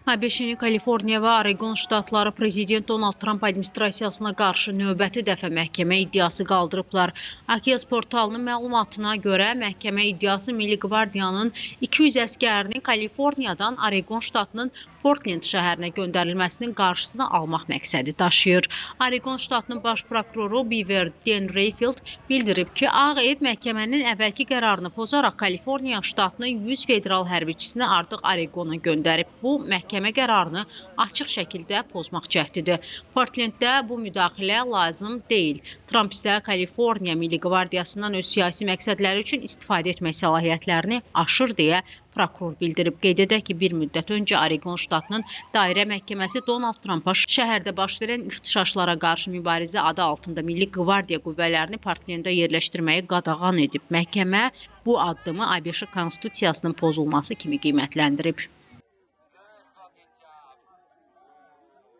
ABŞ-nin Kaliforniya və Oregon ştatları prezident Donald Tramp administrasiyasına qarşı növbəti dəfə məhkəmə iddiası qaldırıblar. Axios portalının məlumatına görə məhkəmə iddiası Milli Qvardiyanın 200 əsgərinin Kaliforniyadan Oregon ştatının Portland şəhərinə göndərilməsinin qarşısını almaq məqsədi daşıyır. Oregon ştatının baş prokuroru Beaver Dan Rayfield bildirib ki, Ağ Ev məhkəmənin əvvəlki qərarını pozaraq Kaliforniya ştatının 100 federal hərbiçisini artıq Oregona göndərib. Bu məhkəmə qərarını açıq şəkildə pozmaq cəhdidir. Portlanddə bu müdaxilə lazım deyil. Tramp isə Kaliforniya Milli Qvardiyasından öz siyasi məqsədləri üçün istifadə etmək səlahiyyətlərini aşır deyə prokuror bildirib. Qeyd edək ki, bir müddət öncə Oregon ştatının dairə məhkəməsi Donald Trampa şəhərdə baş verən ixtişaşlara qarşı mübarizə adı altında Milli Qvardiya qüvvələrini Portlandda yerləşdirməyi qadağan edib. Məhkəmə bu addımı ABŞ konstitusiyasının pozulması kimi qiymətləndirib.